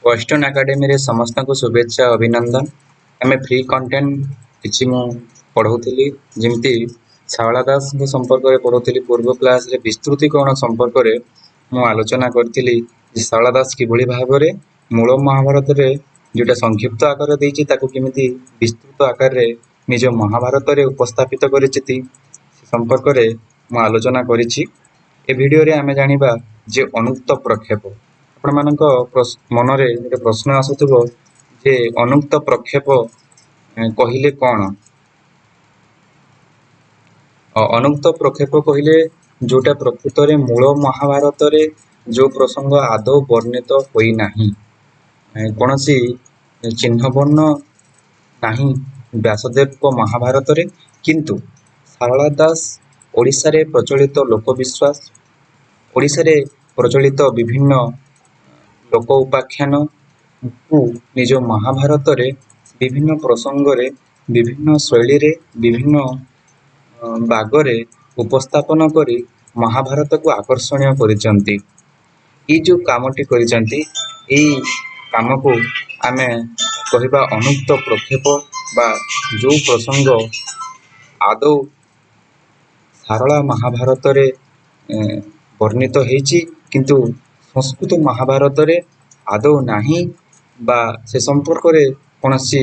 Western ଏକାଡେମୀରେ ସମସ୍ତଙ୍କୁ ଶୁଭେଚ୍ଛା ଅଭିନନ୍ଦନ। ଆମେ ଫ୍ରି କଣ୍ଟେଣ୍ଟ କିଛି ମୁଁ ପଢ଼ଉଥିଲି, ଯେମିତି ଶାରଳା ଦାସଙ୍କ ସମ୍ପର୍କରେ ପଢ଼ଉଥିଲି। ପୂର୍ବ କ୍ଲାସରେ ବିସ୍ତୃତିକରଣ ସମ୍ପର୍କରେ ମୁଁ ଆଲୋଚନା କରିଥିଲି ଯେ ଶାରଳା ଦାସ କିଭଳି ଭାବରେ ମୂଳ ମହାଭାରତରେ ଯେଉଁଟା ସଂକ୍ଷିପ୍ତ ଆକାରରେ ଦେଇଛି, ତାକୁ କେମିତି ବିସ୍ତୃତ ଆକାରରେ ନିଜ ମହାଭାରତରେ ଉପସ୍ଥାପିତ କରିଛନ୍ତି, ସେ ସମ୍ପର୍କରେ ମୁଁ ଆଲୋଚନା କରିଛି। ଏ ଭିଡ଼ିଓରେ ଆମେ ଜାଣିବା ଯେ ଅନୁକ୍ତ ପ୍ରକ୍ଷେପ। ଆପଣମାନଙ୍କ ମନରେ ଗୋଟେ ପ୍ରଶ୍ନ ଆସୁଥିବ ଯେ ଅନୁକ୍ତ ପ୍ରକ୍ଷେପ କହିଲେ କ'ଣ? ଅନୁକ୍ତ ପ୍ରକ୍ଷେପ କହିଲେ ଯୋଉଟା ପ୍ରକୃତରେ ମୂଳ ମହାଭାରତରେ ଯୋଉ ପ୍ରସଙ୍ଗ ଆଦୌ ବର୍ଣ୍ଣିତ ହୋଇନାହିଁ, କୌଣସି ଚିହ୍ନବର୍ଣ୍ଣ ନାହିଁ ବ୍ୟାସଦେବଙ୍କ ମହାଭାରତରେ, କିନ୍ତୁ ଶାରଳା ଦାସ ଓଡ଼ିଶାରେ ପ୍ରଚଳିତ ଲୋକବିଶ୍ୱାସ, ଓଡ଼ିଶାରେ ପ୍ରଚଳିତ ବିଭିନ୍ନ ଲୋକ ଉପାଖ୍ୟାନକୁ ନିଜ ମହାଭାରତରେ ବିଭିନ୍ନ ପ୍ରସଙ୍ଗରେ, ବିଭିନ୍ନ ଶୈଳୀରେ, ବିଭିନ୍ନ ବାଗରେ ଉପସ୍ଥାପନ କରି ମହାଭାରତକୁ ଆକର୍ଷଣୀୟ କରିଛନ୍ତି। ଏଇ ଯୋଉ କାମଟି କରିଛନ୍ତି, ଏଇ କାମକୁ ଆମେ କହିବା ଅନୁକ୍ତ ପ୍ରକ୍ଷେପ, ବା ଯୋଉ ପ୍ରସଙ୍ଗ ଆଦୌ ସାରଳା ମହାଭାରତରେ ବର୍ଣ୍ଣିତ ହେଇଛି କିନ୍ତୁ ସଂସ୍କୃତ ମହାଭାରତରେ ଆଦୌ ନାହିଁ ବା ସେ ସମ୍ପର୍କରେ କୌଣସି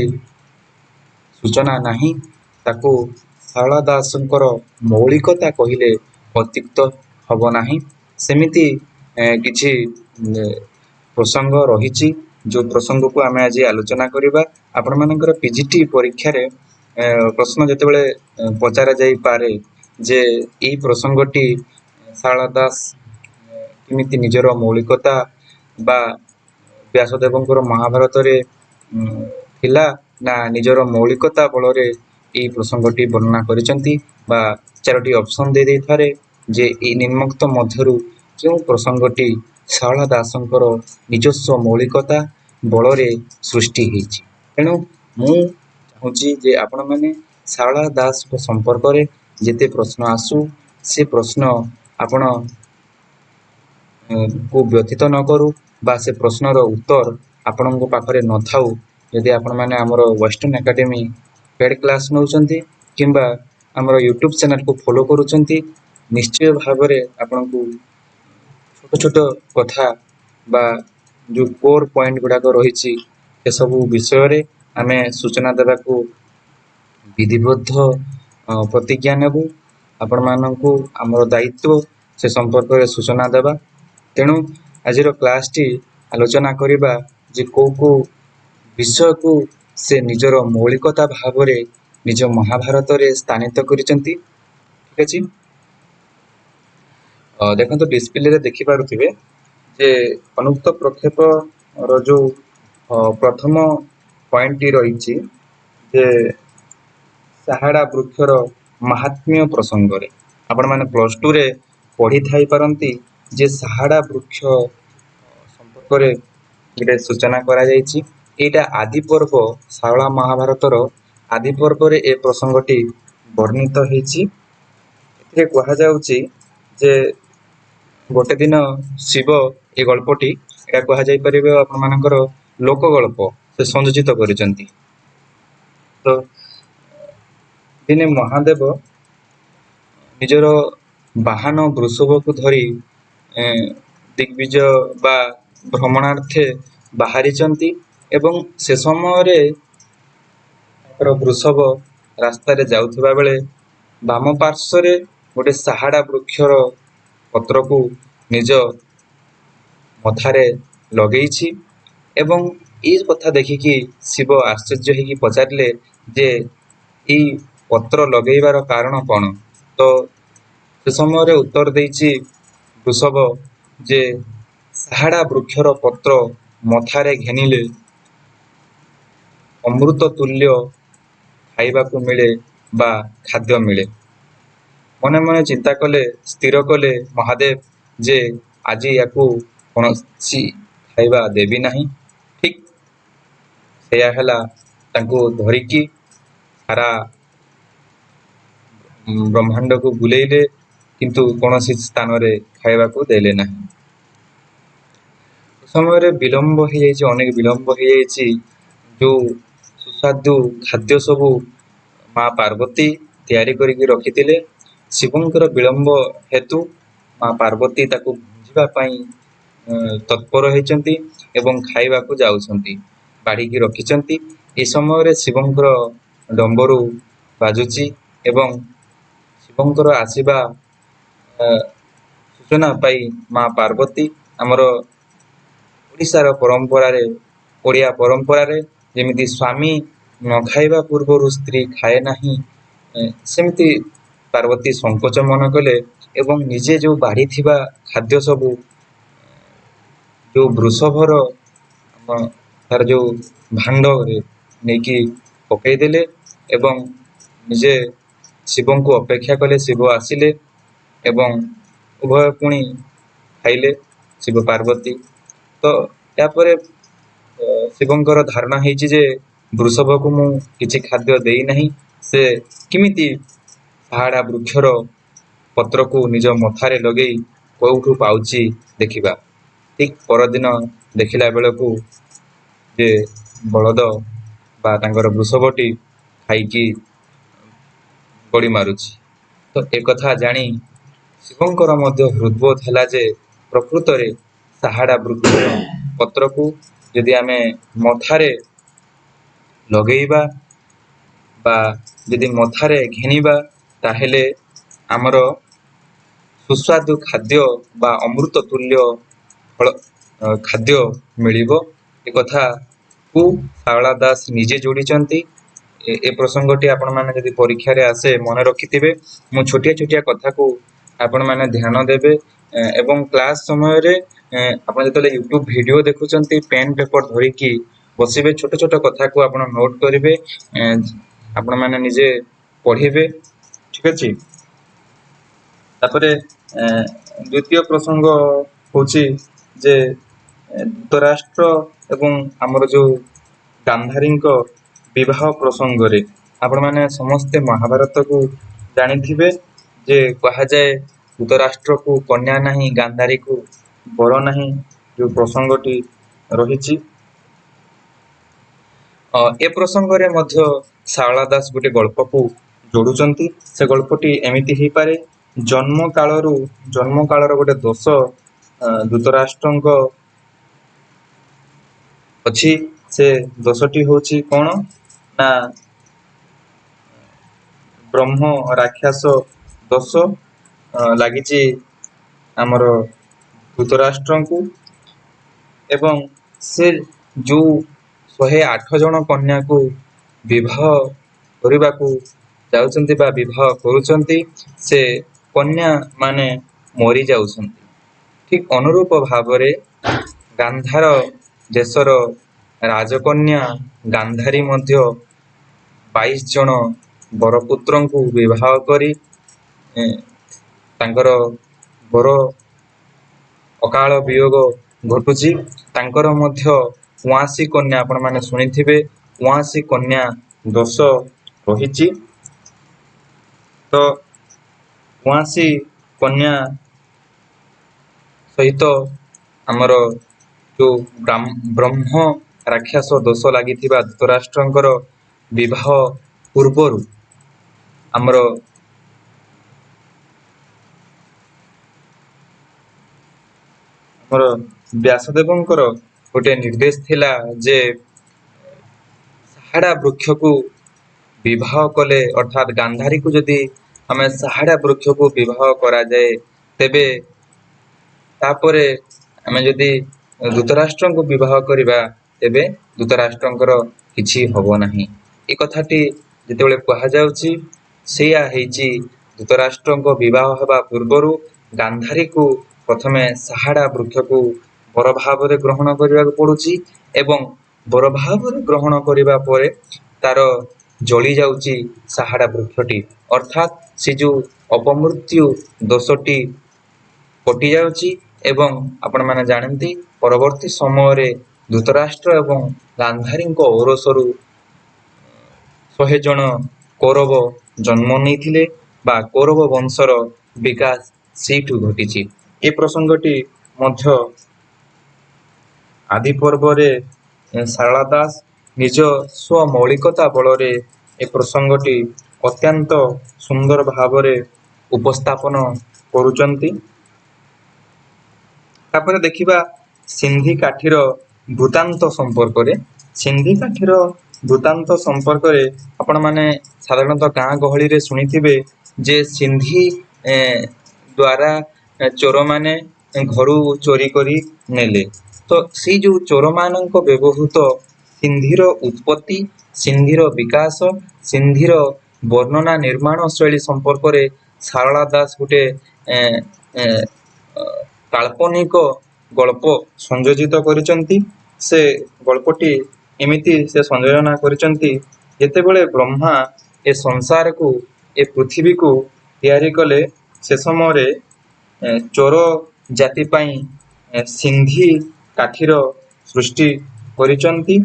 ସୂଚନା ନାହିଁ, ତାକୁ ଶାରଳା ଦାସଙ୍କର ମୌଳିକତା କହିଲେ ଅତ୍ୟୁକ୍ତ ହେବ ନାହିଁ। ସେମିତି କିଛି ପ୍ରସଙ୍ଗ ରହିଛି, ଯୋଉ ପ୍ରସଙ୍ଗକୁ ଆମେ ଆଜି ଆଲୋଚନା କରିବା। ଆପଣମାନଙ୍କର ପିଜିଟି ପରୀକ୍ଷାରେ ପ୍ରଶ୍ନ ଯେତେବେଳେ ପଚରା ଯାଇପାରେ ଯେ ଏଇ ପ୍ରସଙ୍ଗଟି ଶାରଳା ଦାସ କେମିତି ନିଜର ମୌଳିକତା ବା ବ୍ୟାସଦେବଙ୍କର ମହାଭାରତରେ ଥିଲା ନା ନିଜର ମୌଳିକତା ବଳରେ ଏଇ ପ୍ରସଙ୍ଗଟି ବର୍ଣ୍ଣନା କରିଛନ୍ତି, ବା ଚାରୋଟି ଅପସନ୍ ଦେଇ ଦେଇପାରେ ଯେ ଏଇ ନିମ୍ନୋକ୍ତ ମଧ୍ୟରୁ କେଉଁ ପ୍ରସଙ୍ଗଟି ଶାରଳା ଦାସଙ୍କର ନିଜସ୍ୱ ମୌଳିକତା ବଳରେ ସୃଷ୍ଟି ହେଇଛି। ତେଣୁ ମୁଁ ଚାହୁଁଛି ଯେ ଆପଣମାନେ ଶାରଳା ଦାସଙ୍କ ସମ୍ପର୍କରେ ଯେତେ ପ୍ରଶ୍ନ ଆସୁ, ସେ ପ୍ରଶ୍ନ ଆପଣ କୁ ବ୍ୟଥିତ ନ କରୁ ବା ସେ ପ୍ରଶ୍ନର ଉତ୍ତର ଆପଣଙ୍କ ପାଖରେ ନଥାଉ। ଯଦି ଆପଣମାନେ ଆମର ୱେଷ୍ଟର୍ଣ୍ଣ ଏକାଡେମୀ ପେଡ୍ କ୍ଲାସ୍ ନେଉଛନ୍ତି କିମ୍ବା ଆମର ୟୁଟ୍ୟୁବ୍ ଚ୍ୟାନେଲକୁ ଫଲୋ କରୁଛନ୍ତି, ନିଶ୍ଚୟ ଭାବରେ ଆପଣଙ୍କୁ ଛୋଟ ଛୋଟ କଥା ବା ଯୋଉ କୋର୍ ପଏଣ୍ଟ ଗୁଡ଼ାକ ରହିଛି, ଏସବୁ ବିଷୟରେ ଆମେ ସୂଚନା ଦେବାକୁ ବିଧିବଦ୍ଧ ପ୍ରତିଜ୍ଞା ନେବୁ। ଆପଣମାନଙ୍କୁ ଆମର ଦାୟିତ୍ୱ ସେ ସମ୍ପର୍କରେ ସୂଚନା ଦେବା। ତେଣୁ ଆଜିର କ୍ଲାସଟି ଆଲୋଚନା କରିବା ଯେ କୋଉ କୋଉ ବିଷୟକୁ ସେ ନିଜର ମୌଳିକତା ଭାବରେ ନିଜ ମହାଭାରତରେ ସ୍ଥାନିତ କରିଛନ୍ତି। ଠିକ ଅଛି, ଦେଖନ୍ତୁ, ଡିସପ୍ଲେରେ ଦେଖିପାରୁଥିବେ ଯେ ଅନୁକ୍ତ ପ୍ରକ୍ଷେପର ଯୋଉ ପ୍ରଥମ ପଏଣ୍ଟଟି ରହିଛି ଯେ ସାହାଡ଼ା ବୃକ୍ଷର ମାହାତ୍ମ୍ୟ ପ୍ରସଙ୍ଗରେ ଆପଣମାନେ +2ରେ ପଢ଼ିଥାଇ ପାରନ୍ତି ଯେ ସାହାଡ଼ା ବୃକ୍ଷ ସମ୍ପର୍କରେ ଗୋଟେ ସୂଚନା କରାଯାଇଛି। ଏଇଟା ଆଦି ପର୍ବ, ଶାରଳା ମହାଭାରତର ଆଦି ପର୍ବରେ ଏ ପ୍ରସଙ୍ଗଟି ବର୍ଣ୍ଣିତ ହେଇଛି। ଏଥିରେ କୁହାଯାଉଛି ଯେ ଗୋଟେ ଦିନ ଶିବ, ଏ ଗଳ୍ପଟି ଏଇଟା କୁହାଯାଇପାରିବ ଆପଣମାନଙ୍କର ଲୋକ ଗଳ୍ପ, ସେ ସଂଯୋଜିତ କରିଛନ୍ତି। ତ ଦିନେ ମହାଦେବ ନିଜର ବାହନ ବୃଷଭକୁ ଧରି ଦିଗ୍ବିଜୟ ବା ଭ୍ରମଣାର୍ଥେ ବାହାରିଛନ୍ତି ଏବଂ ସେ ସମୟରେ ତାଙ୍କର ବୃଷଭ ରାସ୍ତାରେ ଯାଉଥିବା ବେଳେ ବାମ ପାର୍ଶ୍ୱରେ ଗୋଟେ ସାହାଡ଼ା ବୃକ୍ଷର ପତ୍ରକୁ ନିଜ ମଥାରେ ଲଗେଇଛି ଏବଂ ଏଇ କଥା ଦେଖିକି ଶିବ ଆଶ୍ଚର୍ଯ୍ୟ ହେଇକି ପଚାରିଲେ ଯେ ଏଇ ପତ୍ର ଲଗେଇବାର କାରଣ କ'ଣ? ତ ସେ ସମୟରେ ଉତ୍ତର ଦେଇଛି ବୃଷଭ ଯେ ସାହାଡ଼ା ବୃକ୍ଷର ପତ୍ର ମଥାରେ ଘେନିଲେ ଅମୃତ ତୁଲ୍ୟ ଖାଇବାକୁ ମିଳେ ବା ଖାଦ୍ୟ ମିଳେ। ମନେ ମନେ ଚିନ୍ତା କଲେ, ସ୍ଥିର କଲେ ମହାଦେବ ଯେ ଆଜି ୟାକୁ କୌଣସି ଖାଇବା ଦେବି ନାହିଁ। ଠିକ ସେଇଆ ହେଲା, ତାଙ୍କୁ ଧରିକି ସାରା ବ୍ରହ୍ମାଣ୍ଡକୁ ବୁଲେଇଲେ କିନ୍ତୁ କୌଣସି ସ୍ଥାନରେ ଖାଇବାକୁ ଦେଲେ ନାହିଁ। ସମୟରେ ବିଳମ୍ବ ହେଇଯାଇଛି, ଅନେକ ବିଳମ୍ବ ହେଇଯାଇଛି। ଯେଉଁ ସୁସ୍ୱାଦୁ ଖାଦ୍ୟ ସବୁ ମା ପାର୍ବତୀ ତିଆରି କରିକି ରଖିଥିଲେ, ଶିବଙ୍କର ବିଳମ୍ବ ହେତୁ ମା ପାର୍ବତୀ ତାକୁ ଭୁଞ୍ଜିବା ପାଇଁ ତତ୍ପର ହେଇଛନ୍ତି ଏବଂ ଖାଇବାକୁ ଯାଉଛନ୍ତି, ବାଢ଼ିକି ରଖିଛନ୍ତି। ଏ ସମୟରେ ଶିବଙ୍କର ଡମ୍ବରୁ ବାଜୁଛି ଏବଂ ଶିବଙ୍କର ଆସିବା ସୂଚନା ପାଇ ମା ପାର୍ବତୀ, ଆମର ଓଡ଼ିଶାର ପରମ୍ପରାରେ, ଓଡ଼ିଆ ପରମ୍ପରାରେ ଯେମିତି ସ୍ୱାମୀ ନ ଖାଇବା ପୂର୍ବରୁ ସ୍ତ୍ରୀ ଖାଏ ନାହିଁ, ସେମିତି ପାର୍ବତୀ ସଙ୍କୋଚ ମନେ କଲେ ଏବଂ ନିଜେ ଯେଉଁ ବାଢ଼ିଥିବା ଖାଦ୍ୟ ସବୁ ଯେଉଁ ବୃଷଭର ଆମ ତାର ଯେଉଁ ଭାଣ୍ଡରେ ନେଇକି ପକେଇଦେଲେ ଏବଂ ନିଜେ ଶିବଙ୍କୁ ଅପେକ୍ଷା କଲେ। ଶିବ ଆସିଲେ ଏବଂ ଉଭୟ ପୁଣି ଖାଇଲେ, ଶିବ ପାର୍ବତୀ। ତ ଏହାପରେ ଶିବଙ୍କର ଧାରଣା ହେଇଛି ଯେ ବୃଷଭକୁ ମୁଁ କିଛି ଖାଦ୍ୟ ଦେଇନାହିଁ, ସେ କେମିତି ସାହାଡ଼ା ବୃକ୍ଷର ପତ୍ରକୁ ନିଜ ମଥାରେ ଲଗେଇ କେଉଁଠୁ ପାଉଛି ଦେଖିବା। ଠିକ୍ ପରଦିନ ଦେଖିଲା ବେଳକୁ ଯେ ବଳଦ ବା ତାଙ୍କର ବୃଷଭଟି ଖାଇକି ଗଡ଼ି ମାରୁଛି। ତ ଏକଥା ଜାଣି ଶିବଙ୍କର ମଧ୍ୟ ହୃଦବୋଧ ହେଲା ଯେ ପ୍ରକୃତରେ ସାହାଡ଼ା ବୃକ୍ଷର ପତ୍ରକୁ ଯଦି ଆମେ ମଥାରେ ଲଗେଇବା ବା ଯଦି ମଥାରେ ଘେନିବା, ତାହେଲେ ଆମର ସୁସ୍ୱାଦୁ ଖାଦ୍ୟ ବା ଅମୃତ ତୁଲ୍ୟ ଫଳ ଖାଦ୍ୟ ମିଳିବ। ଏକଥାକୁ ଶାରଳା ଦାସ ନିଜେ ଯୋଡ଼ିଛନ୍ତି। ଏ ପ୍ରସଙ୍ଗଟି ଆପଣମାନେ ଯଦି ପରୀକ୍ଷାରେ ଆସେ ମନେ ରଖିଥିବେ। ମୁଁ ଛୋଟିଆ ଛୋଟିଆ କଥାକୁ ଆପଣମାନେ ଧ୍ୟାନ ଦେବେ ଏବଂ କ୍ଲାସ୍ ସମୟରେ ଆପଣ ଯେତେବେଳେ ୟୁଟ୍ୟୁବ୍ ଭିଡ଼ିଓ ଦେଖୁଛନ୍ତି, ପେନ୍ ପେପର ଧରିକି ବସିବେ, ଛୋଟ ଛୋଟ କଥାକୁ ଆପଣ ନୋଟ୍ କରିବେ, ଆପଣମାନେ ନିଜେ ପଢ଼ିବେ, ଠିକ ଅଛି। ତାପରେ ଦ୍ୱିତୀୟ ପ୍ରସଙ୍ଗ ହେଉଛି ଯେ ଧୃତରାଷ୍ଟ୍ର ଏବଂ ଆମର ଯେଉଁ ଗାନ୍ଧାରୀଙ୍କ ବିବାହ ପ୍ରସଙ୍ଗରେ ଆପଣମାନେ ସମସ୍ତେ ମହାଭାରତକୁ ଜାଣିଥିବେ ଯେ କୁହାଯାଏ ଧୃତରାଷ୍ଟ୍ରକୁ କନ୍ୟା ନାହିଁ, ଗାନ୍ଧାରୀକୁ ବର ନାହିଁ, ଯେଉଁ ପ୍ରସଙ୍ଗଟି ରହିଛି। ଏ ପ୍ରସଙ୍ଗରେ ମଧ୍ୟ ଶାରଳା ଦାସ ଗୋଟେ ଗଳ୍ପକୁ ଯୋଡ଼ୁଛନ୍ତି। ସେ ଗଳ୍ପଟି ଏମିତି ହେଇପାରେ, ଜନ୍ମ କାଳର ଗୋଟେ ଦୋଷ ଧୃତରାଷ୍ଟ୍ରଙ୍କ ଅଛି। ସେ ଦୋଷଟି ହେଉଛି କ'ଣ ନା ବ୍ରହ୍ମ ରାକ୍ଷସ ଦୋଷ ଲାଗିଛି ଆମର ଧୃତରାଷ୍ଟ୍ରଙ୍କୁ ଏବଂ ସେ ଯେଉଁ 108 ଜଣ କନ୍ୟାକୁ ବିବାହ କରିବାକୁ ଯାଉଛନ୍ତି ବା ବିବାହ କରୁଛନ୍ତି, ସେ କନ୍ୟା ମାନେ ମରିଯାଉଛନ୍ତି। ଠିକ୍ ଅନୁରୂପ ଭାବରେ ଗାନ୍ଧାର ଦେଶର ରାଜକନ୍ୟା ଗାନ୍ଧାରୀ ମଧ୍ୟ 22 ଜଣ ବରପୁତ୍ରଙ୍କୁ ବିବାହ କରି ତାଙ୍କର ବର ଅକାଳ ବିୟୋଗ ଘଟୁଛି। ତାଙ୍କର ମଧ୍ୟ ଉଆଁସୀ କନ୍ୟା, ଆପଣମାନେ ଶୁଣିଥିବେ, ଉଆଁସୀ କନ୍ୟା ଦୋଷ ରହିଛି। ତ ଉଆଁସୀ କନ୍ୟା ସହିତ ଆମର ଯେଉଁ ବ୍ରହ୍ମ ରାକ୍ଷସ ଦୋଷ ଲାଗିଥିବା ଧୃତରାଷ୍ଟ୍ରଙ୍କର ବିବାହ ପୂର୍ବରୁ ଆମର ବ୍ୟାସଦେବଙ୍କର ଗୋଟେ ନିର୍ଦ୍ଦେଶ ଥିଲା ଯେ ସାହାଡ଼ା ବୃକ୍ଷକୁ ବିବାହ କଲେ, ଅର୍ଥାତ୍ ଗାନ୍ଧାରୀକୁ ଯଦି ଆମେ ସାହାଡ଼ା ବୃକ୍ଷକୁ ବିବାହ କରାଯାଏ, ତେବେ ତାପରେ ଆମେ ଯଦି ଧୃତରାଷ୍ଟ୍ରଙ୍କୁ ବିବାହ କରିବା, ତେବେ ଧୃତରାଷ୍ଟ୍ରଙ୍କର କିଛି ହେବ ନାହିଁ। ଏ କଥାଟି ଯେତେବେଳେ କୁହାଯାଉଛି ସେଇଆ ହେଇଛି। ଧୃତରାଷ୍ଟ୍ରଙ୍କ ବିବାହ ହେବା ପୂର୍ବରୁ ଗାନ୍ଧାରୀକୁ ପ୍ରଥମେ ସାହାଡ଼ା ବୃକ୍ଷକୁ ବର ଭାବରେ ଗ୍ରହଣ କରିବାକୁ ପଡୁଛି ଏବଂ ବର ଭାବରେ ଗ୍ରହଣ କରିବା ପରେ ତାର ଜଳି ଯାଉଛି ସାହାଡ଼ା ବୃକ୍ଷଟି, ଅର୍ଥାତ୍ ସେ ଯେଉଁ ଅପମୃତ୍ୟୁ ଦୋଷଟି କଟିଯାଉଛି। ଏବଂ ଆପଣମାନେ ଜାଣନ୍ତି, ପରବର୍ତ୍ତୀ ସମୟରେ ଧୃତରାଷ୍ଟ୍ର ଏବଂ ଗାନ୍ଧାରୀଙ୍କ ଔରସରୁ 100 ଜଣ କୌରବ ଜନ୍ମ ନେଇଥିଲେ ବା କୌରବ ବଂଶର ବିକାଶ ସେଇଠୁ ଘଟିଛି। ଏ ପ୍ରସଙ୍ଗଟି ମଧ୍ୟ ଆଦି ପର୍ବରେ ସାରଳା ଦାସ ନିଜ ସ୍ୱମୌଳିକତା ବଳରେ ଏ ପ୍ରସଙ୍ଗଟି ଅତ୍ୟନ୍ତ ସୁନ୍ଦର ଭାବରେ ଉପସ୍ଥାପନ କରୁଛନ୍ତି। ତାପରେ ଦେଖିବା ସିନ୍ଧି କାଠିର ବୃତ୍ତାନ୍ତ ସମ୍ପର୍କରେ। ସିନ୍ଧି କାଠିର ବୃତ୍ତାନ୍ତ ସମ୍ପର୍କରେ ଆପଣମାନେ ସାଧାରଣତଃ ଗାଁ ଗହଳିରେ ଶୁଣିଥିବେ ଯେ ସିନ୍ଧି ଦ୍ୱାରା ଚୋରମାନେ ଘରୁ ଚୋରି କରି ନେଲେ। ତ ସେଇ ଯୋଉ ଚୋରମାନଙ୍କ ବ୍ୟବହୃତ ସିନ୍ଧିର ଉତ୍ପତ୍ତି, ସିନ୍ଧିର ବିକାଶ, ସିନ୍ଧିର ବର୍ଣ୍ଣନା, ନିର୍ମାଣ ଶୈଳୀ ସମ୍ପର୍କରେ ସାରଳା ଦାସ ଗୋଟେ କାଳ୍ପନିକ ଗଳ୍ପ ସଂଯୋଜିତ କରିଛନ୍ତି। ସେ ଗଳ୍ପଟି ଏମିତି ସେ ସଂଯୋଜନା କରିଛନ୍ତି, ଯେତେବେଳେ ବ୍ରହ୍ମା ଏ ସଂସାରକୁ, ଏ ପୃଥିବୀକୁ ତିଆରି କଲେ, ସେ ସମୟରେ ଚୋର ଜାତି ପାଇଁ ସିନ୍ଧି କାଠିର ସୃଷ୍ଟି କରିଛନ୍ତି।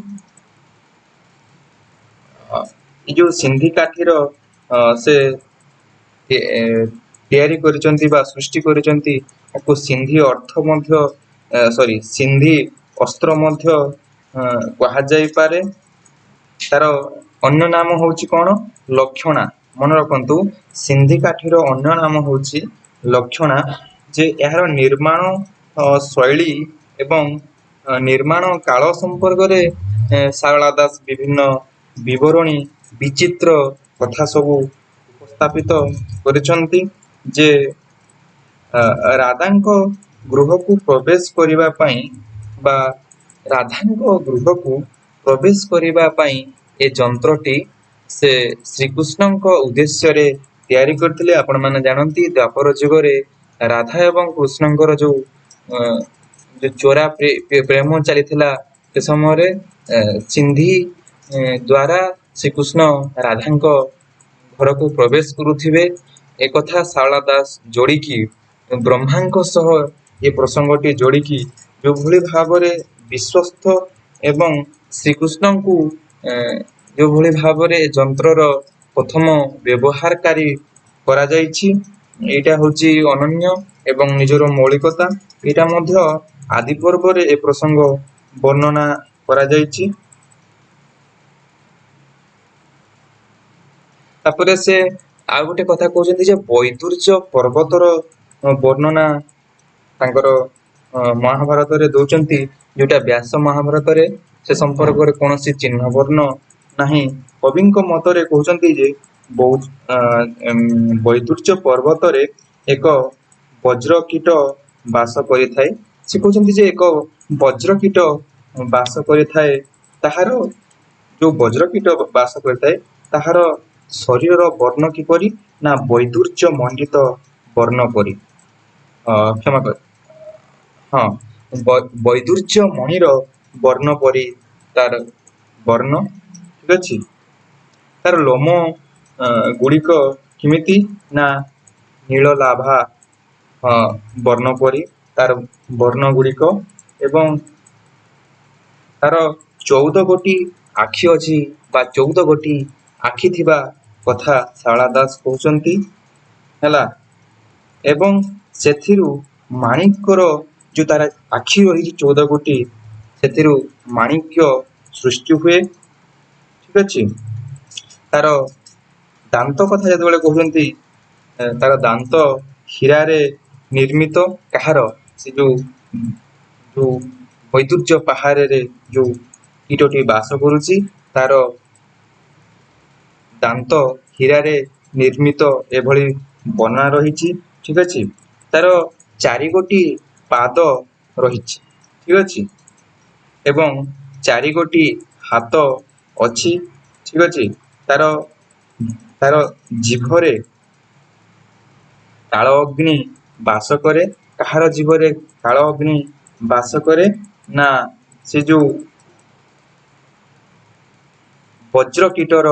ଏ ଯୋଉ ସିନ୍ଧି କାଠିର ସେ ତିଆରି କରିଛନ୍ତି ବା ସୃଷ୍ଟି କରିଛନ୍ତି, ତାକୁ ସିନ୍ଧି ଅର୍ଥ ମଧ୍ୟ, ସରି, ସିନ୍ଧି ଅସ୍ତ୍ର ମଧ୍ୟ କୁହାଯାଇପାରେ। ତାର ଅନ୍ୟ ନାମ ହେଉଛି କ'ଣ? ଲକ୍ଷଣା। ମନେ ରଖନ୍ତୁ, ସିନ୍ଧି କାଠିର ଅନ୍ୟ ନାମ ହେଉଛି ଲକ୍ଷଣା। ଯେ ଏହାର ନିର୍ମାଣ ଶୈଳୀ ଏବଂ ନିର୍ମାଣ କାଳ ସମ୍ପର୍କରେ ସାରଳା ଦାସ ବିଭିନ୍ନ ବିବରଣୀ, ବିଚିତ୍ର କଥା ସବୁ ଉପସ୍ଥାପିତ କରିଛନ୍ତି ଯେ ରାଧାଙ୍କ ଗୃହକୁ ପ୍ରବେଶ କରିବା ପାଇଁ ବା ରାଧାଙ୍କ ଗୃହକୁ ପ୍ରବେଶ କରିବା ପାଇଁ ଏ ଯନ୍ତ୍ରଟି ସେ ଶ୍ରୀକୃଷ୍ଣଙ୍କ ଉଦ୍ଦେଶ୍ୟରେ ତିଆରି କରିଥିଲେ। ଆପଣମାନେ ଜାଣନ୍ତି, ଦ୍ୱାପର ଯୁଗରେ ରାଧା ଏବଂ କୃଷ୍ଣଙ୍କର ଯୋଉ ଚୋରା ପ୍ରେମ ଚାଲିଥିଲା, ସେ ସମୟରେ ସିନ୍ଧି ଦ୍ୱାରା ଶ୍ରୀକୃଷ୍ଣ ରାଧାଙ୍କ ଘରକୁ ପ୍ରବେଶ କରୁଥିବେ। ଏକଥା ସାରଳା ଦାସ ଯୋଡ଼ିକି, ବ୍ରହ୍ମାଙ୍କ ସହ ଏ ପ୍ରସଙ୍ଗଟି ଯୋଡ଼ିକି ଯେଉଁଭଳି ଭାବରେ ବିଶ୍ୱସ୍ତ ଏବଂ ଶ୍ରୀକୃଷ୍ଣଙ୍କୁ ଯେଉଁଭଳି ଭାବରେ ଯନ୍ତ୍ରର ପ୍ରଥମ ବ୍ୟବହାରକାରୀ କରାଯାଇଛି, ଏଇଟା ହେଉଛି ଅନନ୍ୟ ଏବଂ ନିଜର ମୌଳିକତା। ଏଇଟା ମଧ୍ୟ ଆଦି ପର୍ବରେ ଏ ପ୍ରସଙ୍ଗ ବର୍ଣ୍ଣନା କରାଯାଇଛି। ତାପରେ ସେ ଆଉ ଗୋଟେ କଥା କହୁଛନ୍ତି ଯେ ବୈଦୁର୍ଯ୍ୟ ପର୍ବତର ବର୍ଣ୍ଣନା ତାଙ୍କର ମହାଭାରତରେ ଦଉଛନ୍ତି, ଯୋଉଟା ବ୍ୟାସ ମହାଭାରତରେ ସେ ସମ୍ପର୍କରେ କୌଣସି ଚିହ୍ନ ବର୍ଣ୍ଣ ନାହିଁ। କବିଙ୍କ ମତରେ କହୁଛନ୍ତି ଯେ ବୈଦୁର୍ଯ୍ୟ ପର୍ବତରେ ଏକ ବଜ୍ରକୀଟ ବାସ କରିଥାଏ। ସେ କହୁଛନ୍ତି ଯେ ଏକ ବଜ୍ରକୀଟ ବାସ କରିଥାଏ। ତାହାର ଯୋଉ ବଜ୍ରକୀଟ ବାସ କରିଥାଏ, ତାହାର ଶରୀରର ବର୍ଣ୍ଣ କିପରି ନା ବୈଦୁର୍ଯ୍ୟ ମଣ୍ଡିତ ବର୍ଣ୍ଣ ପରି, କ୍ଷମା କର, ହଁ, ବୈଦୁର୍ଯ୍ୟ ମଣିର ବର୍ଣ୍ଣ ପରି ତାର ବର୍ଣ୍ଣ। ଠିକ ଅଛି। ତାର ଲୋମ ଗୁଡ଼ିକ କେମିତି ନା ନୀଳ ଲାଭା ବର୍ଣ୍ଣ ପରି ତାର ବର୍ଣ୍ଣ ଗୁଡ଼ିକ, ଏବଂ ତାର 14 ଗୋଟି ଆଖି ଅଛି ବା 14 ଗୋଟି ଆଖି ଥିବା କଥା ସାରଳା ଦାସ କହୁଛନ୍ତି। ହେଲା, ଏବଂ ସେଥିରୁ ମାଣିକ୍ୟର ଯୋଉ ତାର ଆଖି ରହିଛି 14 ଗୋଟି, ସେଥିରୁ ମାଣିକ୍ୟ ସୃଷ୍ଟି ହୁଏ। ଠିକ ଅଛି। ତାର ଦାନ୍ତ କଥା ଯେତେବେଳେ କହୁଛନ୍ତି, ତାର ଦାନ୍ତ ହୀରାରେ ନିର୍ମିତ। କାହାର? ସେ ଯୋଉ ବୈଦୁର୍ଯ୍ୟ ପାହାଡ଼ରେ ଯୋଉ କୀଟଟି ବାସ କରୁଛି, ତାର ଦାନ୍ତ ହୀରାରେ ନିର୍ମିତ, ଏଭଳି ବର୍ଣ୍ଣନା ରହିଛି। ଠିକ ଅଛି। ତାର 4 ଗୋଟି ପାଦ ରହିଛି। ଠିକ ଅଛି। ଏବଂ 4 ଗୋଟି ହାତ ଅଛି। ଠିକ ଅଛି। ତାର ଜିଭରେ କାଳ ଅଗ୍ନି ବାସ କରେ। କାହାର ଜିଭରେ କାଳ ଅଗ୍ନି ବାସ କରେ ନା ସେ ଯୋଉ ବଜ୍ରକୀଟର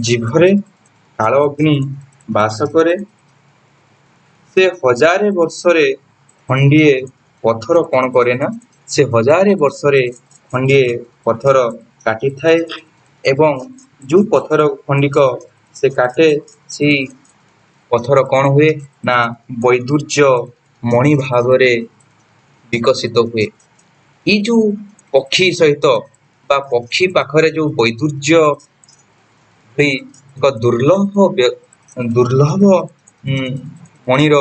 ଜିଭରେ କାଳ ଅଗ୍ନି ବାସ କରେ। ସେ 1000 ବର୍ଷରେ ଖଣ୍ଡିଏ ପଥର କଣ କରେ ନା ସେ 1000 ବର୍ଷରେ ଖଣ୍ଡିଏ ପଥର କାଟିଥାଏ, ଏବଂ ଯୋଉ ପଥର ଖଣ୍ଡିକ ସେ କାଟେ, ସେଇ ପଥର କଣ ହୁଏ ନା ବୈଦୁର୍ଯ୍ୟ ମଣି ଭାବରେ ବିକଶିତ ହୁଏ। ଏଇ ଯୋଉ ପକ୍ଷୀ ସହିତ ବା ପକ୍ଷୀ ପାଖରେ ଯୋଉ ବୈଦୁର୍ଯ୍ୟ ଭଳି ଏକ ଦୁର୍ଲଭ ଦୁର୍ଲଭ ମଣିର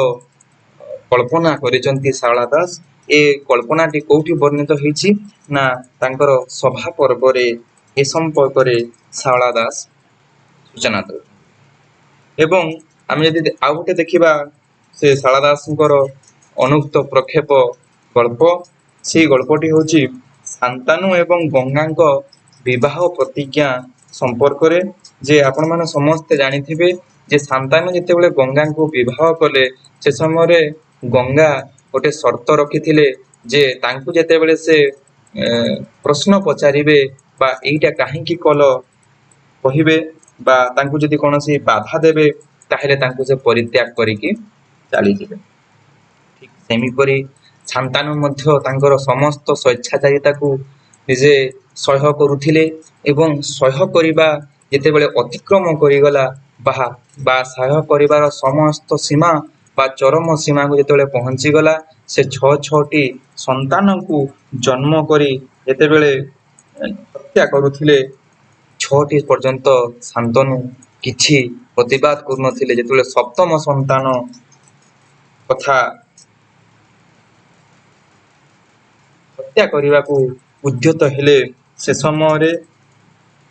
କଳ୍ପନା କରିଛନ୍ତି ଶାରଳା ଦାସ, ଏ କଳ୍ପନାଟି କୋଉଠି ବର୍ଣ୍ଣିତ ହେଇଛି ନା ତାଙ୍କର ସଭା ପର୍ବରେ ଏ ସମ୍ପର୍କରେ ଶାରଳା ଦାସ ସୂଚନା ଦେଉଛନ୍ତି। ଏବଂ ଆମେ ଯଦି ଆଉ ଗୋଟେ ଦେଖିବା ସେ ଶାରଳା ଦାସଙ୍କର ଅନୁକ୍ତ ପ୍ରକ୍ଷେପ ଗଳ୍ପ, ସେଇ ଗଳ୍ପଟି ହେଉଛି ଶାନ୍ତାନୁ ଏବଂ ଗଙ୍ଗାଙ୍କ ବିବାହ ପ୍ରତିଜ୍ଞା ସମ୍ପର୍କରେ। ଯେ ଆପଣମାନେ ସମସ୍ତେ ଜାଣିଥିବେ ଯେ ଶାନ୍ତାନୁ ଯେତେବେଳେ ଗଙ୍ଗାଙ୍କୁ ବିବାହ କଲେ, ସେ ସମୟରେ ଗଙ୍ଗା ଗୋଟେ ସର୍ତ୍ତ ରଖିଥିଲେ ଯେ ତାଙ୍କୁ ଯେତେବେଳେ ସେ ପ୍ରଶ୍ନ ପଚାରିବେ ବା ଏଇଟା କାହିଁକି କଲ କହିବେ ବା ତାଙ୍କୁ ଯଦି କୌଣସି ବାଧା ଦେବେ, ତାହେଲେ ତାଙ୍କୁ ସେ ପରିତ୍ୟାଗ କରିକି ଚାଲିଯିବେ। ଠିକ ସେମିପରି ଶାନ୍ତାନୁ ମଧ୍ୟ ତାଙ୍କର ସମସ୍ତ ସ୍ୱେଚ୍ଛାଚାରିତାକୁ ନିଜେ ସହ୍ୟ କରୁଥିଲେ ଏବଂ ସହ୍ୟ କରିବା ଯେତେବେଳେ ଅତିକ୍ରମ କରିଗଲା ବା ସହ୍ୟ କରିବାର ସମସ୍ତ ସୀମା ବା ଚରମ ସୀମାକୁ ଯେତେବେଳେ ପହଞ୍ଚିଗଲା, ସେ ଛଅ ଛଅଟି ସନ୍ତାନଙ୍କୁ ଜନ୍ମ କରି ଯେତେବେଳେ ହତ୍ୟା କରୁଥିଲେ, ଛଅଟି ପର୍ଯ୍ୟନ୍ତ ଶାନ୍ତନୁ କିଛି ପ୍ରତିବାଦ କରୁନଥିଲେ। ଯେତେବେଳେ ସପ୍ତମ ସନ୍ତାନ କଥା ହତ୍ୟା କରିବାକୁ ଉଦ୍ୟତ ହେଲେ, ସେ ସମୟରେ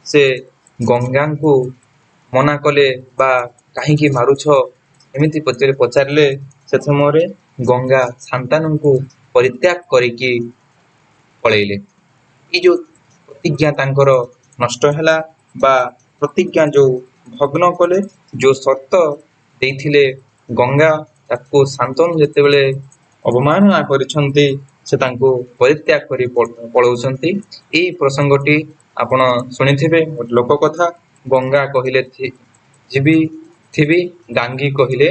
ସେ ଗଙ୍ଗାଙ୍କୁ ମନା କଲେ ବା କାହିଁକି ମାରୁଛ ଏମିତି ପଚାରିଲେ। ସେ ସମୟରେ ଗଙ୍ଗା ଶାନ୍ତାନୁଙ୍କୁ ପରିତ୍ୟାଗ କରିକି ପଳେଇଲେ। ଏଇ ଯୋଉ ପ୍ରତିଜ୍ଞା ତାଙ୍କର ନଷ୍ଟ ହେଲା ବା ପ୍ରତିଜ୍ଞା ଯୋଉ ଭଗ୍ନ କଲେ, ଯୋଉ ସର୍ତ୍ତ ଦେଇଥିଲେ ଗଙ୍ଗା, ତାକୁ ଶାନ୍ତନୁ ଯେତେବେଳେ ଅବମାନନା କରିଛନ୍ତି, ସେ ତାଙ୍କୁ ପରିତ୍ୟାଗ କରି ପଳଉଛନ୍ତି। ଏଇ ପ୍ରସଙ୍ଗଟି ଆପଣ ଶୁଣିଥିବେ, ଗୋଟେ ଲୋକ କଥା, ଗଙ୍ଗା କହିଲେ ଯିବି ଥିବି, ଗାଙ୍ଗୀ କହିଲେ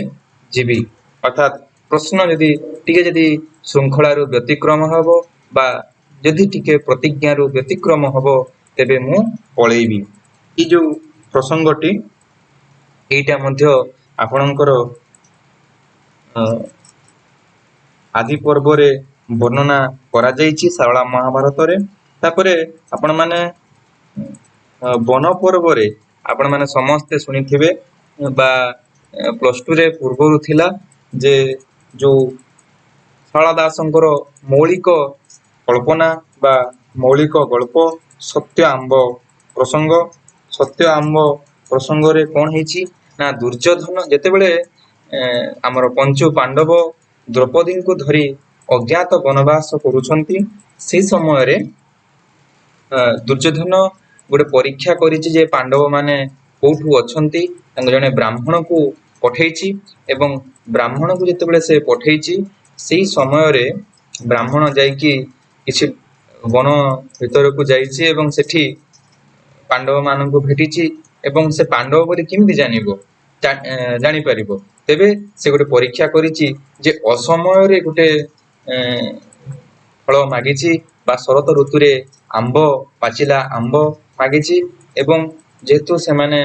ଯିବି। ଅର୍ଥାତ୍ ପ୍ରଶ୍ନ ଯଦି ଟିକେ ଯଦି ଶୃଙ୍ଖଳାରୁ ବ୍ୟତିକ୍ରମ ହେବ ବା ଯଦି ଟିକେ ପ୍ରତିଜ୍ଞାରୁ ବ୍ୟତିକ୍ରମ ହେବ, ତେବେ ମୁଁ ପଳେଇବି। ଏଇ ଯୋଉ ପ୍ରସଙ୍ଗଟି, ଏଇଟା ମଧ୍ୟ ଆପଣଙ୍କର ଆଦି ପର୍ବରେ ବର୍ଣ୍ଣନା କରାଯାଇଛି ଶାରଳା ମହାଭାରତରେ। ତାପରେ ଆପଣମାନେ ବନ ପର୍ବରେ ଆପଣମାନେ ସମସ୍ତେ ଶୁଣିଥିବେ ବା ପ୍ଲସ୍ ଟୁରେ ପୂର୍ବରୁ ଥିଲା ଯେ ଯୋଉ ଶାରଳା ଦାସଙ୍କର ମୌଳିକ କଳ୍ପନା ବା ମୌଳିକ ଗଳ୍ପ ସତ୍ୟ ଆମ୍ବ ପ୍ରସଙ୍ଗ। ସତ୍ୟ ଆମ୍ବ ପ୍ରସଙ୍ଗରେ କଣ ହେଇଛି ନା ଦୁର୍ଯ୍ୟୋଧନ ଯେତେବେଳେ ଆମର ପଞ୍ଚୁ ପାଣ୍ଡବ ଦ୍ରୌପଦୀଙ୍କୁ ଧରି ଅଜ୍ଞାତ ବନବାସ କରୁଛନ୍ତି, ସେଇ ସମୟରେ ଦୁର୍ଯ୍ୟୋଧନ ଗୋଟେ ପରୀକ୍ଷା କରିଛି ଯେ ପାଣ୍ଡବ ମାନେ କୋଉଠୁ ଅଛନ୍ତି। ତାଙ୍କ ଜଣେ ବ୍ରାହ୍ମଣକୁ ପଠେଇଛି ଏବଂ ବ୍ରାହ୍ମଣକୁ ଯେତେବେଳେ ସେ ପଠେଇଛି, ସେଇ ସମୟରେ ବ୍ରାହ୍ମଣ ଯାଇକି କିଛି ବନ ଭିତରକୁ ଯାଇଛି ଏବଂ ସେଠି ପାଣ୍ଡବ ମାନଙ୍କୁ ଭେଟିଛି। ଏବଂ ସେ ପାଣ୍ଡବ ବୋଲି କେମିତି ଜାଣିବ, ଜାଣିପାରିବ? ତେବେ ସେ ଗୋଟେ ପରୀକ୍ଷା କରିଛି ଯେ ଅସମୟରେ ଗୋଟେ ଫଳ ମାଗିଛି ବା ଶରତ ଋତୁରେ ଆମ୍ବ, ପାଚିଲା ଆମ୍ବ ମାଗିଛି। ଏବଂ ଯେହେତୁ ସେମାନେ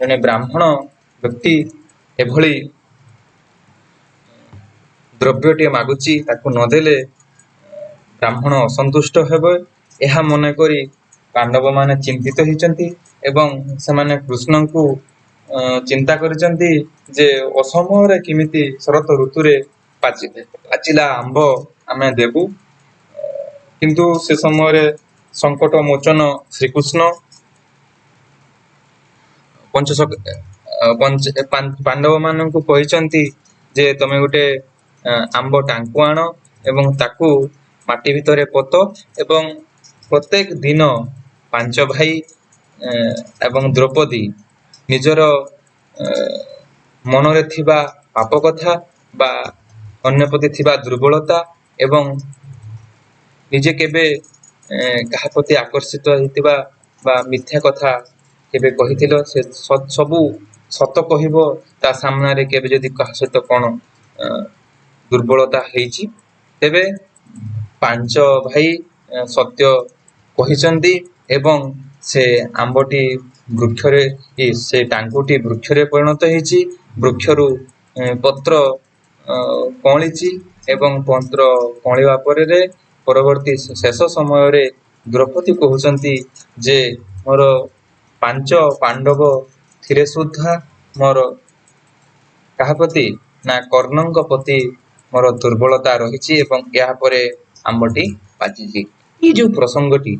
ଜଣେ ବ୍ରାହ୍ମଣ ବ୍ୟକ୍ତି ଏଭଳି ଦ୍ରବ୍ୟଟିଏ ମାଗୁଛି, ତାକୁ ନଦେଲେ ବ୍ରାହ୍ମଣ ଅସନ୍ତୁଷ୍ଟ ହେବେ, ଏହା ମନେକରି ପାଣ୍ଡବମାନେ ଚିନ୍ତିତ ହେଇଛନ୍ତି ଏବଂ ସେମାନେ କୃଷ୍ଣଙ୍କୁ ଚିନ୍ତା କରିଛନ୍ତି ଯେ ଅସମୟରେ କେମିତି ଶରତ ଋତୁରେ ପାଚିଲା ଆମ୍ବ ଆମେ ଦେବୁ। କିନ୍ତୁ ସେ ସମୟରେ ସଙ୍କଟ ମୋଚନ ଶ୍ରୀକୃଷ୍ଣ ପାଣ୍ଡବ ମାନଙ୍କୁ କହିଛନ୍ତି ଯେ ତମେ ଗୋଟେ ଆମ୍ବ ଟାଙ୍କୁ ଆଣ ଏବଂ ତାକୁ ମାଟି ଭିତରେ ପୋତ ଏବଂ ପ୍ରତ୍ୟେକ ଦିନ ପାଞ୍ଚ ଭାଇ ଏବଂ ଦ୍ରୌପଦୀ ନିଜର ମନରେ ଥିବା ପାପ କଥା ବା ଅନ୍ୟ ପ୍ରତି ଥିବା ଦୁର୍ବଳତା ଏବଂ ନିଜେ କେବେ କାହା ପ୍ରତି ଆକର୍ଷିତ ହେଇଥିବା ବା ମିଥ୍ୟା କଥା କେବେ କହିଥିଲ, ସେ ସବୁ ସତ କହିବ ତା ସାମ୍ନାରେ, କେବେ ଯଦି କାହା ସହିତ କଣ ଦୁର୍ବଳତା ହେଇଛି। ତେବେ ପାଞ୍ଚ ଭାଇ ସତ୍ୟ କହିଛନ୍ତି ଏବଂ ସେ ଆମ୍ବଟି ବୃକ୍ଷରେ, ସେ ଟାଙ୍କୁଟି ବୃକ୍ଷରେ ପରିଣତ ହେଇଛି, ବୃକ୍ଷରୁ ପତ୍ର କଅଁଳିଛି। ଏବଂ ପତ୍ର କଅଁଳିବା ପରେ ପରବର୍ତ୍ତୀ ଶେଷ ସମୟରେ ଦ୍ରୌପଦୀ କହୁଛନ୍ତି ଯେ ମୋର ପାଞ୍ଚ ପାଣ୍ଡବ ଥିଲେ ସୁଦ୍ଧା ମୋର କାହା ପ୍ରତି ନା କର୍ଣ୍ଣଙ୍କ ପ୍ରତି ମୋର ଦୁର୍ବଳତା ରହିଛି ଏବଂ ଏହାପରେ ଆମ୍ବଟି ପାଚିଛି। ଏଇ ଯୋଉ ପ୍ରସଙ୍ଗଟି,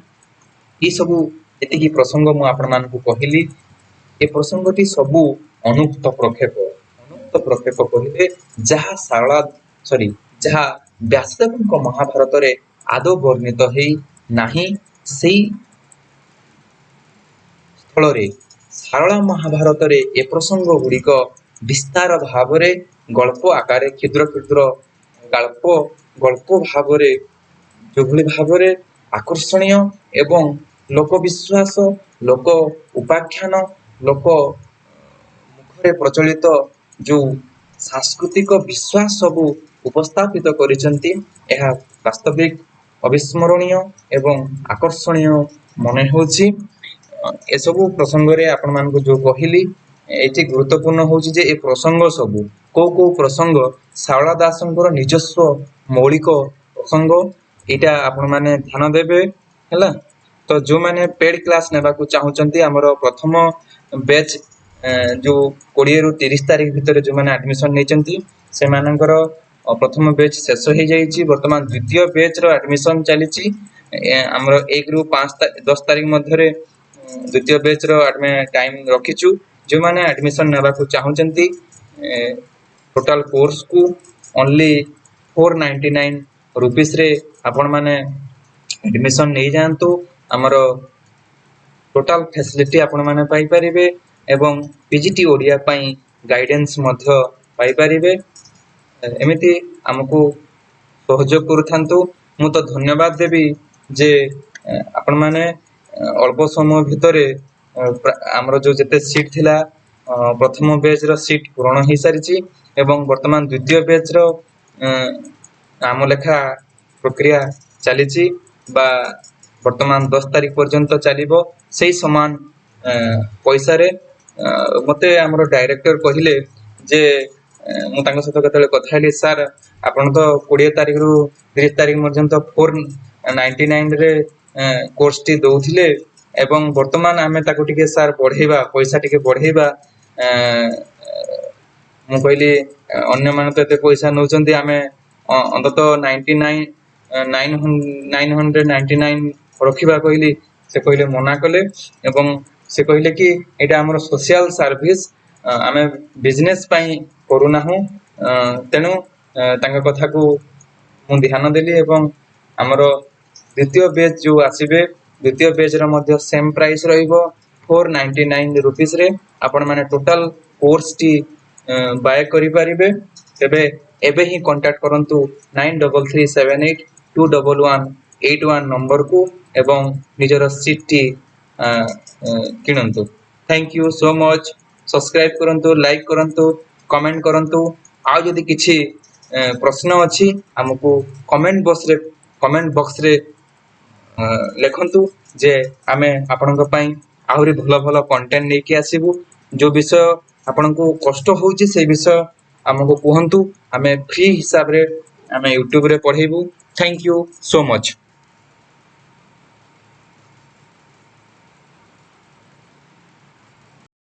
ଏସବୁ ଯେତିକି ପ୍ରସଙ୍ଗ ମୁଁ ଆପଣମାନଙ୍କୁ କହିଲି, ଏ ପ୍ରସଙ୍ଗଟି ସବୁ ଅନୁକ୍ତ ପ୍ରକ୍ଷେପ। ଅନୁକ୍ତ ପ୍ରକ୍ଷେପ କହିଲେ ଯାହା ସାରଳା ସରି ଯାହା ବ୍ୟାସଦେବଙ୍କ ମହାଭାରତରେ ଆଦୌ ବର୍ଣ୍ଣିତ ହେଇ ନାହିଁ, ସେଇ ସ୍ଥଳରେ ସାରଳା ମହାଭାରତରେ ଏ ପ୍ରସଙ୍ଗ ଗୁଡ଼ିକ ବିସ୍ତାର ଭାବରେ ଗଳ୍ପ ଆକାରରେ, କ୍ଷୁଦ୍ର କ୍ଷୁଦ୍ର ଗଳ୍ପ ଗଳ୍ପ ଭାବରେ ଯେଉଁଭଳି ଭାବରେ ଆକର୍ଷଣୀୟ ଏବଂ ଲୋକବିଶ୍ୱାସ, ଲୋକ ଉପାଖ୍ୟାନ, ଲୋକ ମୁଖରେ ପ୍ରଚଳିତ ଯେଉଁ ସାଂସ୍କୃତିକ ବିଶ୍ୱାସ ସବୁ ଉପସ୍ଥାପିତ କରିଛନ୍ତି, ଏହା ବାସ୍ତବିକ ଅବିସ୍ମରଣୀୟ ଏବଂ ଆକର୍ଷଣୀୟ ମନେ ହେଉଛି। ଏସବୁ ପ୍ରସଙ୍ଗରେ ଆପଣମାନଙ୍କୁ ଯେଉଁ କହିଲି, ଏଠି ଗୁରୁତ୍ୱପୂର୍ଣ୍ଣ ହେଉଛି ଯେ ଏ ପ୍ରସଙ୍ଗ ସବୁ କୋଉ କୋଉ ପ୍ରସଙ୍ଗ ସାରଳା ଦାସଙ୍କର ନିଜସ୍ୱ ମୌଳିକ ପ୍ରସଙ୍ଗ, ଏଇଟା ଆପଣମାନେ ଧ୍ୟାନ ଦେବେ। ହେଲା ତ, ଯେଉଁମାନେ ପେଡ୍ କ୍ଲାସ୍ ନେବାକୁ ଚାହୁଁଛନ୍ତି, ଆମର ପ୍ରଥମ ବ୍ୟାଚ୍ ଯେଉଁ 20ରୁ 30 ତାରିଖ ଭିତରେ ଯେଉଁମାନେ ଆଡମିସନ୍ ନେଇଛନ୍ତି, ସେମାନଙ୍କର ପ୍ରଥମ ବ୍ୟାଚ୍ ଶେଷ ହେଇଯାଇଛି। ବର୍ତ୍ତମାନ ଦ୍ୱିତୀୟ ବ୍ୟାଚ୍ର ଆଡମିସନ୍ ଚାଲିଛି। ଆମର 1ରୁ 5, 10 ତାରିଖ ମଧ୍ୟରେ ଦ୍ୱିତୀୟ ବ୍ୟାଚ୍ର ଆମେ ଟାଇମ୍ ରଖିଛୁ। ଯେଉଁମାନେ ଆଡମିସନ୍ ନେବାକୁ ଚାହୁଁଛନ୍ତି ଟୋଟାଲ କୋର୍ସକୁ, ଓନ୍ଲି 499 ରୁପିସ୍ରେ ଆପଣମାନେ ଆଡମିସନ୍ ନେଇଯାଆନ୍ତୁ। ଆମର ଟୋଟାଲ ଫ୍ୟାସିଲିଟି ଆପଣମାନେ ପାଇପାରିବେ ଏବଂ ପିଜିଟି ଓଡ଼ିଆ ପାଇଁ ଗାଇଡେନ୍ସ ମଧ୍ୟ ପାଇପାରିବେ। ଏମିତି ଆମକୁ ସହଯୋଗ କରୁଥାନ୍ତୁ। ମୁଁ ତ ଧନ୍ୟବାଦ ଦେବି ଯେ ଆପଣମାନେ ଅଳ୍ପ ସମୟ ଭିତରେ ଆମର ଯେଉଁ ଯେତେ ସିଟ୍ ଥିଲା, ପ୍ରଥମ ବ୍ୟାଚ୍ର ସିଟ୍ ପୂରଣ ହେଇସାରିଛି ଏବଂ ବର୍ତ୍ତମାନ ଦ୍ୱିତୀୟ ବ୍ୟାଚ୍ର ନାମ ଲେଖା ପ୍ରକ୍ରିୟା ଚାଲିଛି ବା ବର୍ତ୍ତମାନ 10 ତାରିଖ ପର୍ଯ୍ୟନ୍ତ ଚାଲିବ ସେଇ ସମାନ ପଇସାରେ। ମୋତେ ଆମର ଡାଇରେକ୍ଟର କହିଲେ ଯେ, ମୁଁ ତାଙ୍କ ସହିତ କେତେବେଳେ କଥା ହେଲି, "ସାର୍, ଆପଣ ତ 20 ତାରିଖରୁ 30 ତାରିଖ ପର୍ଯ୍ୟନ୍ତ 499ରେ କୋର୍ସଟି ଦଉଥିଲେ ଏବଂ ବର୍ତ୍ତମାନ ଆମେ ତାକୁ ଟିକେ ସାର୍ ବଢ଼େଇବା, ପଇସା ଟିକେ ବଢ଼େଇବା।" ମୁଁ କହିଲି, "ଅନ୍ୟମାନେ ତ ଏତେ ପଇସା ନେଉଛନ୍ତି, ଆମେ ଅନ୍ତତଃ 99, 999 ରଖିବା" କହିଲି। ସେ କହିଲେ, ମନା କଲେ ଏବଂ ସେ କହିଲେ କି ଏଇଟା ଆମର ସୋସିଆଲ ସର୍ଭିସ, ଆମେ ବିଜନେସ୍ ପାଇଁ କରୁନାହୁଁ। ତେଣୁ ତାଙ୍କ କଥାକୁ ମୁଁ ଧ୍ୟାନ ଦେଲି ଏବଂ ଆମର ଦ୍ୱିତୀୟ ବ୍ୟାଚ୍ ଯେଉଁ ଆସିବେ, ଦ୍ୱିତୀୟ ବ୍ୟାଚ୍ର ମଧ୍ୟ ସେମ୍ ପ୍ରାଇସ୍ ରହିବ। 499 ରୁପିସ୍ରେ ଆପଣମାନେ ଟୋଟାଲ କୋର୍ସଟି ବାୟ କରିପାରିବେ। ତେବେ ଏବେ ହିଁ କଣ୍ଟାକ୍ଟ କରନ୍ତୁ 9337821181 ନମ୍ବରକୁ ଏବଂ ନିଜର ସିଟ୍ଟି କିଣନ୍ତୁ। Thank you so much. Subscribe କରନ୍ତୁ, ଲାଇକ୍ କରନ୍ତୁ, କମେଣ୍ଟ କରନ୍ତୁ। ଆଉ ଯଦି କିଛି ପ୍ରଶ୍ନ ଅଛି, ଆମକୁ କମେଣ୍ଟ ବକ୍ସରେ ଲେଖନ୍ତୁ ଯେ ଆମେ ଆପଣଙ୍କ ପାଇଁ ଆହୁରି ଭଲ ଭଲ କଣ୍ଟେଣ୍ଟ ନେଇକି ଆସିବୁ। ଯେଉଁ ବିଷୟ ଆପଣଙ୍କୁ କଷ୍ଟ ହେଉଛି, ସେଇ ବିଷୟ ଆମକୁ କୁହନ୍ତୁ, ଆମେ ଫ୍ରି ହିସାବରେ ଆମେ ୟୁଟ୍ୟୁବରେ ପଢ଼େଇବୁ। Thank you so much.